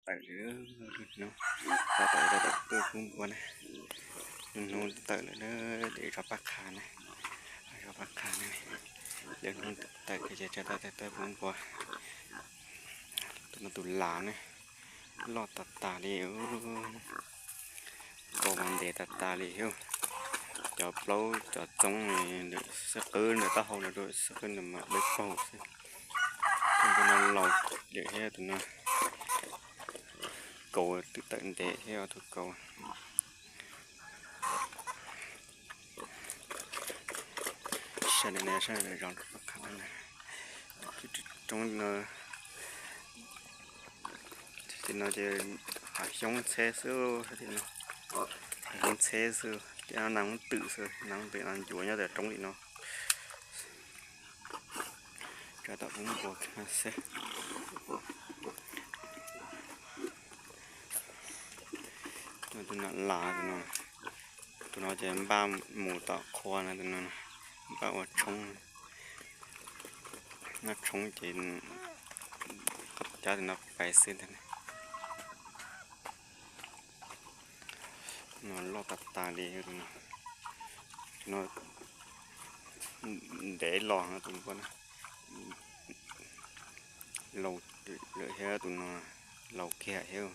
tawm lawm, lub hnub tawm tawm tuaj pub npua na. Lub hnub tawm lawm, lub zos Paj Qha na, zos Paj Qha na, lub hnub tawm ces tsa tawm tuaj pub npua. Tus no tus las ne, loj tas tas li, kaus mas ntev tas tas li thiab. Cov plaub cov txoov ntawm xab qwb ntawm taub hau no rau xab qwb ntawd mas dawb paug xwb. Tus no laus lawm thiab tus no kaus twb tawm ntev thiab tus kaus. Saib no, saib zos Paj Qha no, roob no, tim no ces hav xyoob ntxheb xwb, tim no hav xyoob ntxheb xwb, tim no nas muab twm xwb, nas muab twm no ncuav nyob tim roob tim no. Tsa tom pub npua xwb. Tus no las, tus no ces npaj mus tom qhua no, tus no npaj ua tshoob, noj tshoob ces cab tus no pais xwb ntag. No loj tas tas li, tus no ntev los no tus npua na, laus lawm thiab tus no laus kiag thiab.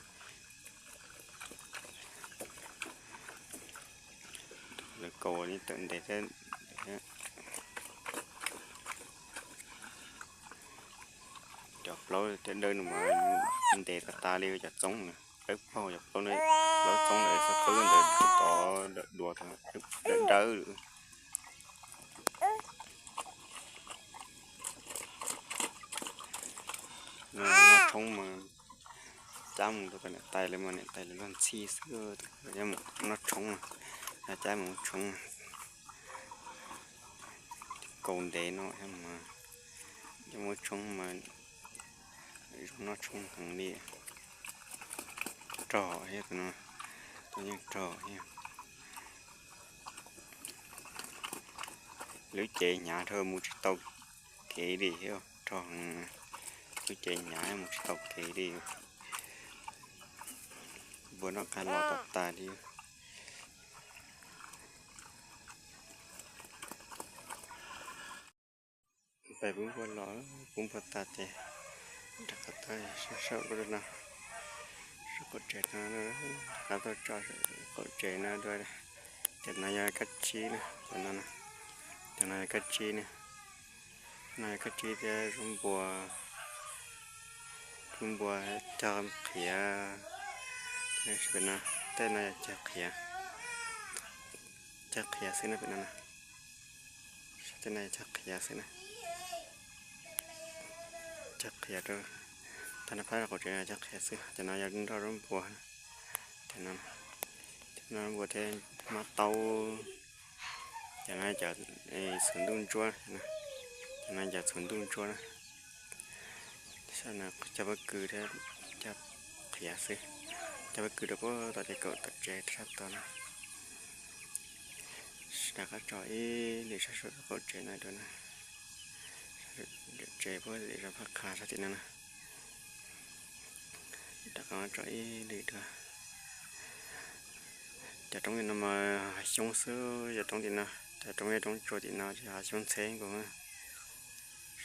Lawv kaus li tawm ntev thiab. Cov plaub thiab dawb no mas ntev tas tas li cov txoov na, dawb paug cov plaub na, plaub txoov ntawd xab qwb ntawd tod dua dawb dawb lawm. Noj tshoob mas cab mus rau tom niam tais lawv mas niam tais lawv luag ntxhi xwb, noj tshoob, cab mus ua tshoob. Kaus ntev no mas cab mus ua tshoob mas zoo noj tshoob heev li. Rog thiab tus no, tus yeej rog thiab. Lub cev hnyav dhau mus tsis tau kev li thiab, rog heev. Lub cev hnyav mus tsis tau kev li. Npua noj qab los tas tas li. Pais pub npua los, pub npua tas ces rov qab tuaj saib saum no, saum qaum tsev no, rov qab tuaj tso qaum tsev no dua. Cov no yog kab tsib na, cov no, cov no yog kab tsib na, no yog kab tsib thiab zaub npua, zaub npua cog qhiav, tej no yog cog qhiav, cog qhiav xwb na pem no. Tej no cog qhiav xwb na, cog qhiav rau, tag nrho phab qaum tsev no cog qhiav xwb, cov no yog nroj zaub npua, cov no, cov no zaub npua thiab hmab taub, cov no cov txhuv ntuj ntsuab, cov no cov txhuv ntuj ntsuab na. Sab no cog pob kws thiab cog qhiav xwb, cog pob kws rau puag tom ces kaum tom tsev sab tod na. Rov qab tso ib lwm sab saum qaum tsev no dua na. Tsev puag tim zos Phaj Qha sab tim no na. Rov qab tso ib lwm dua. Cov roob tim no mas hav xyoob xwb, cov roob tim no, cov roob, roob tsua tim no ces hav xyoob ntxheb nkaus.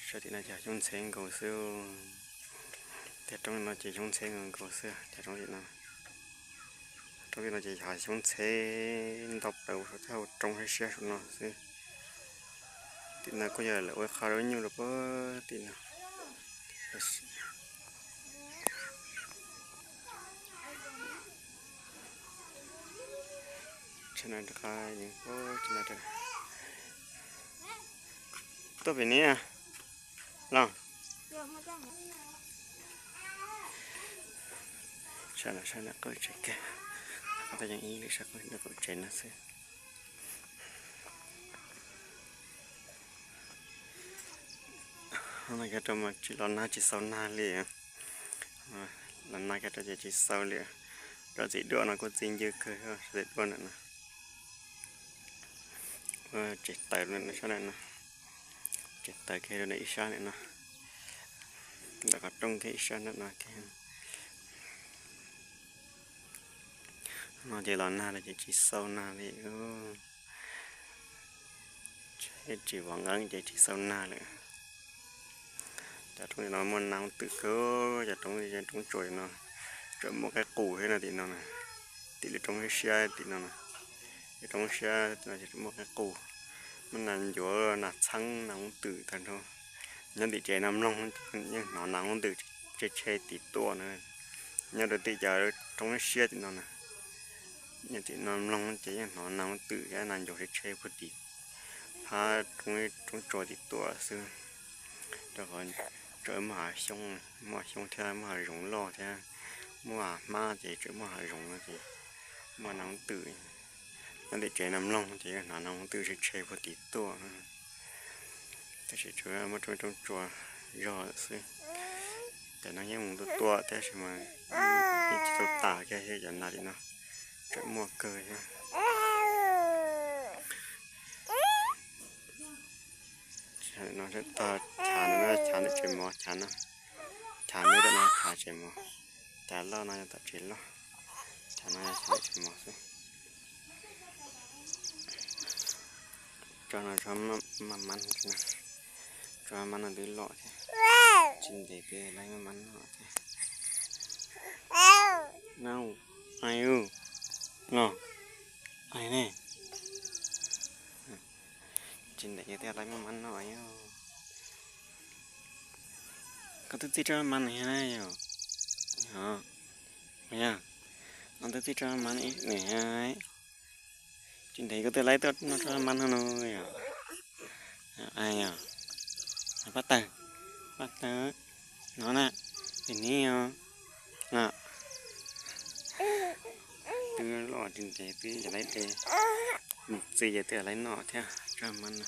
Sab tim no ces hav xyoob ntxheb nkaus xwb. Tej roob no ces xyoob ntxheb nkaus nkaus xwb, cov roob tim no. Roob tim no ces hav xyoob ntxheb ntau plaws, saum tej hauv roob siab siab saum no xwb. Tim no kuj yog lawv ua qhov dab nyuj rau puag tim no. Tsheb no rov qab, tuaj pem ni los. Sab no sab nram qaum tsev kiag, qab yeej ib lwm sab qaum tsev no xwb. No kiag rau mas tsis los nag tsis xaus nag li. Los nag kiag rau ces tsis xaus li. Rau txiv duaj no kuj txi ncw kawg, txiv duaj ntawm no. Tsev taws sab ntawm no, tsev taws kiag rau ntawm ib sab ntawm no, ntawm qhov rooj kiag ib sab ntawm no kiag. No ces los nag lawm ces tsis xau nag li. Tsis vov nqeeb ces tsis xau nag lawm. Cov roob no muaj nas ub twm kawg, cov roob, roob tsuas no tseem muaj qaib qus thiab no tim no na. Tim lub roob siab tim no na, lub roob siab no tseem muaj qaib qus, muaj nas ncuav nas txheeb nas ub twm tag nrho. Nyob tim tsev no mloog yeej hnov nas ub twm tshe tshe tim tuaj na. Nyob rau tim cov roob siab tim no na, nyob tim no mloog ces yeej hnov nas ub twm thiab nas ncuav tshe tshe puag tim phab roob tsuas tim tuaj xwb. Rau qhov tseem muaj hav xyoob, muaj hav xyoob thiab muaj hav zoov loj thiab muaj hav hmab ces tseem muaj hav zoov no ces muaj nas ub twm. Nyob tim tsev no mloog ces yeej hnov nas ub twm tshe tshe puag tim tuaj. Tab sis tsuas muaj roob tsuas zog xwb. Cov no yeej mus tuaj tuaj tab sis mas yeej tsis tau tas kiag thiab, cov nas tim no tseem muaj kawg thiab. No tog chav no, chav ntawm tsev mov, chav no, chav no, chav tsev mov, chav loj no yog tom tsev loj, chav no yog chav ntawm tsev mov xwb. Tso no, tso maj mab, tso maj mab no twb loj thiab. Tsis ntev twb laib maj mab noj thiab. No, ai u, no, ai ne. Tsis ntev twb laib maj mab noj. Koj twb txij tso maj mab no yog, yog, no twb txij tso maj mab ne. Tsis ntev koj twb laib tuaj noj tso maj mab no no yog. Ai yog, pab tawg, pab tawg, no na, tim ni os. Twb loj tsis ntev twb yog laib de, mus txi ces twb laib noj thiab tso maj mab no.